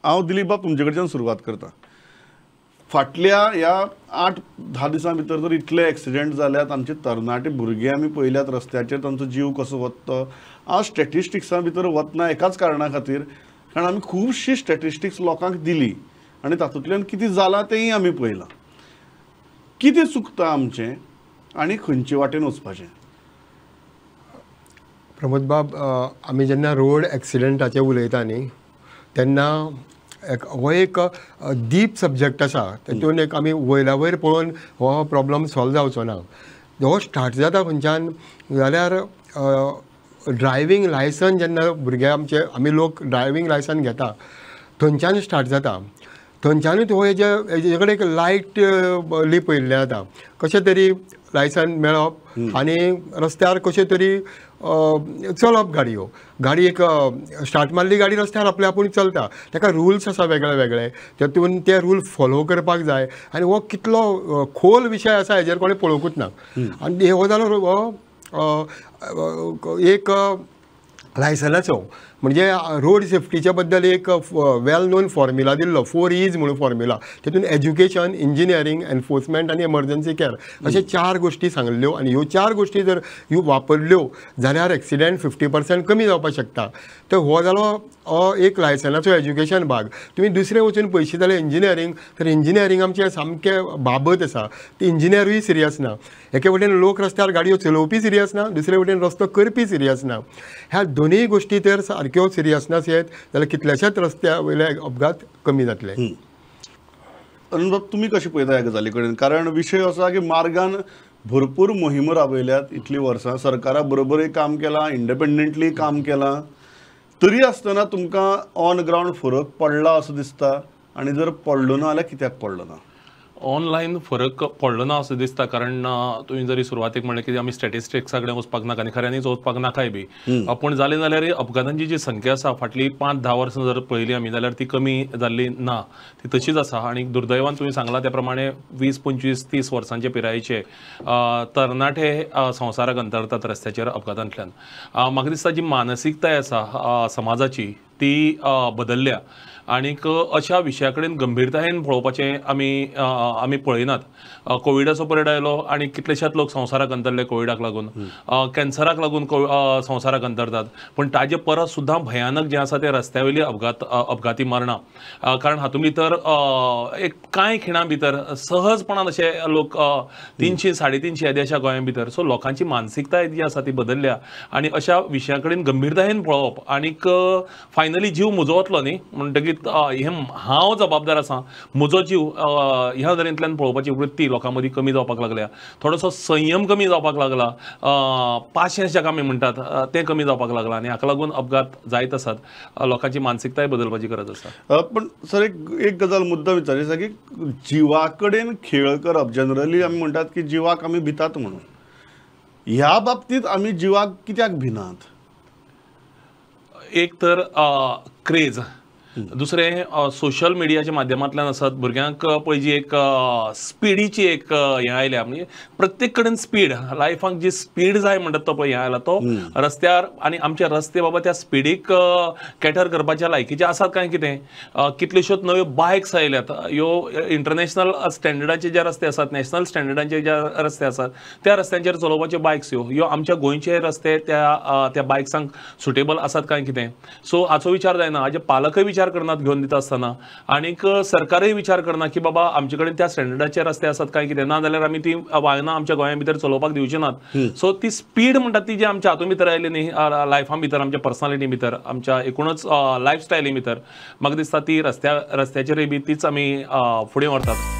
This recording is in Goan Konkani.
हांव दिलीप बाब तुमचे कडच्यान सुरवात करता. फाटल्या ह्या 8-10 दिसां भितर जर इतले एक्सिडेंट जाल्यात, आमचे तरणाटे भुरगे आमी पळयल्यात रस्त्याचेर तांचो जीव कसो वता. हांव स्टॅटिस्टिक्सां भितर वतना एकाच कारणा खातीर, कारण आमी खुबशी स्टॅटिस्टिक्स लोकांक दिली आनी तातूंतल्यान कितें जालां तेंय आमी पळयलां. कितें चुकता आमचें आनी खंयचे वाटेन वचपाचें? प्रमोद बाब, आमी जेन्ना रोड एक्सिडंटाचेर उलयता न्ही तेन्ना एक हो एक डीप सब्जेक्ट आसा. तेतून एक आमी वयल्या वयर पळोवन हो प्रॉब्लम सॉल्व जावचो ना. हो स्टार्ट जाता खंयच्यान जाल्यार ड्रायव्हींग लायसन जेन्ना भुरगे आमचे आमी लोक ड्रायव्हींग लायसन घेता थंयच्यान स्टार्ट जाता. थंयच्यानूच हो हेजे कडेन एक लायट पळयल्लें जाता, कशें तरी लायसन मेळप आनी रस्त्यार कशें तरी चलप. गाडयो गाडी एक स्टार्ट मारली गाडी रस्त्यार आपल्या आपूण चलता. ताका रुल्स आसा वेगळे वेगळे, तेतून ते रूल फॉलो करपाक जाय. आनी हो कितलो खोल विशय आसा हेजेर कोणें पळोवंकूच ना. आनी हो जालो हो एक लायसनाचो, म्हणजे रोड सेफ्टीच्या बद्दल एक वेल नोन फॉर्म्युला दिल्लो, 4 E's म्हणून फॉर्म्युला. तेतून एज्युकेशन, इंजिनियरींग, एनफोर्समेंट आनी एमर्जन्सी केअर अशे 4 गोश्टी सांगल्ल्यो. आनी ह्यो 4 गोश्टी जर ह्यो वापरल्यो जाल्यार एक्सिडेंट 50% कमी जावपाक शकता. तर हो जालो एक लायसनाचो एज्युकेशन भाग. तुमी दुसरें वचून पयशे जाल्यार इंजिनियरींग, तर इंजिनियरींग आमचें सामकें बाबत आसा. ती इंजिनियरूय सिरियस ना. एके वटेन लोक रस्त्यार गाडयो चलोवपी सिरियस ना, दुसरे वटेन रस्तो करपी सिरियस ना. ह्या दोनूय गोश्टी तर सारक्यो सिरियस नासत जाल्यार कितल्याशाच रस्त्या वयले अपघात कमी जातले. अरुण बाब, तुमी कशें पळयता ह्या गजाली कडेन? कारण विशय असो आसा की मार्गान भरपूर मोहिमो राबयल्यात इतलीं वर्सां, सरकारा बरोबरूय काम केलां, इंडिपेंडंटली काम केलां, तरी आसतना तुमकां ऑन ग्रावंड फरक पडला असो दिसता? आनी जर पडलो ना जाल्यार कित्याक पडलो ना? ऑनलायन फरक पडलो ना असो दिसता, कारण तुवें जरी सुरवातेक म्हणलें की आमी स्टॅटिस्टिक्सा कडेन वचपाक नाका आनी खऱ्यांनीच वचपाक नाकाय बी, पूण जालें जाल्यार अपघातांची जी संख्या आसा फाटलीं 5-10 वर्सां जर पळयली आमी जाल्यार ती कमी जाल्ली ना, ती तशीच आसा. आनी दुर्दैवान तुवें सांगलां त्या प्रमाणे 20, 25, 30 वर्सांचे पिरायेचे तरणाटे संवसाराक अंतरतात रस्त्याचेर अपघातांतल्यान. म्हाका दिसता जी मानसिकताय आसा समाजाची ती बदलल्या आनीक अशा विशया कडेन गंभीरतायेन पळोवपाचें आमी आमी पळयनात. कोविडाचो पिरियड आयलो आनी कितलेशेच लोक संवसाराक अंतरले कोविडाक लागून, कॅन्सराक लागून संवसाराक अंतरतात, पूण ताजे परस सुद्दां भयानक जें आसा तें रस्त्या वयली अपघाती मरणां. कारण हातूंत भितर एक कांय खिणां भितर सहजपणान अशे लोक 300, 350 येद्या अशा गोंया भितर. सो लोकांची मानसिकताय जी आसा ती बदलल्या आनी अशा विशया कडेन गंभीरतायेन पळोवप आनीक फायनली जीव म्हजो वतलो न्ही म्हणटकीर हें हांव जबाबदार आसा, म्हजो जीव ह्या नदरेंतल्यान पळोवपाची वृत्ती लोकां मदीं कमी जावपाक लागल्या. थोडोसो संयम कमी जावपाक लागला, पाशेंस जाका आमी म्हणटात तें कमी जावपाक लागलां आनी हाका लागून अपघात जायत आसात. लोकांची मानसिकताय बदलपाची गरज आसा. पण सर एक गजाल मुद्दा विचार आसा की जिवा कडेन खेळ करप, जनरली आमी म्हणटात की जिवाक आमी भितात म्हणून, ह्या बाबतींत आमी जिवाक कित्याक भिनात? एक तर क्रेज, दुसरें सोशल मिडियाच्या माध्यमांतल्यान आसत भुरग्यांक पळय जी एक स्पिडीची एक हें आयल्या, म्हणजे प्रत्येक कडेन स्पीड, लायफाक जी स्पीड जाय म्हणटात तो पळय हें आयला तो रस्त्यार. आनी आमचे रस्ते बाबा त्या स्पिडीक कॅटर करपाच्या लायकीचे आसात काय कितें? कितल्योश्योच नव्यो बायक्स आयल्यात, ह्यो इंटरनॅशनल स्टँडर्डाचे जे रस्ते आसात, नॅशनल स्टँडर्डाचे जे रस्ते आसात त्या रस्त्यांचेर चलोवपाच्यो बायक्स ह्यो ह्यो आमच्या गोंयचे रस्ते त्या त्या बायक्सांक सुटेबल आसात काय कितें? सो हाचो विचार जायना. हाजे पालकय विचार करनात घेवन दिता आसतना, आनीक सरकारय विचार करना की बाबा आमचे कडेन त्या स्टँडर्डाचे रस्ते आसात काय कितें, ना जाल्यार आमी ती वाहनां आमच्या गोंया भितर चलोवपाक दिवचे नात. सो ती स्पीड म्हणटात ती जी आमच्या हातूंत भितर आयली न्ही, लायफा भितर, आमच्या पर्सनालिटी भितर, आमच्या एकूणच लायफस्टायली भितर, म्हाका दिसता ती रस्त्याचेरय बी तीच आमी फुडें व्हरतात.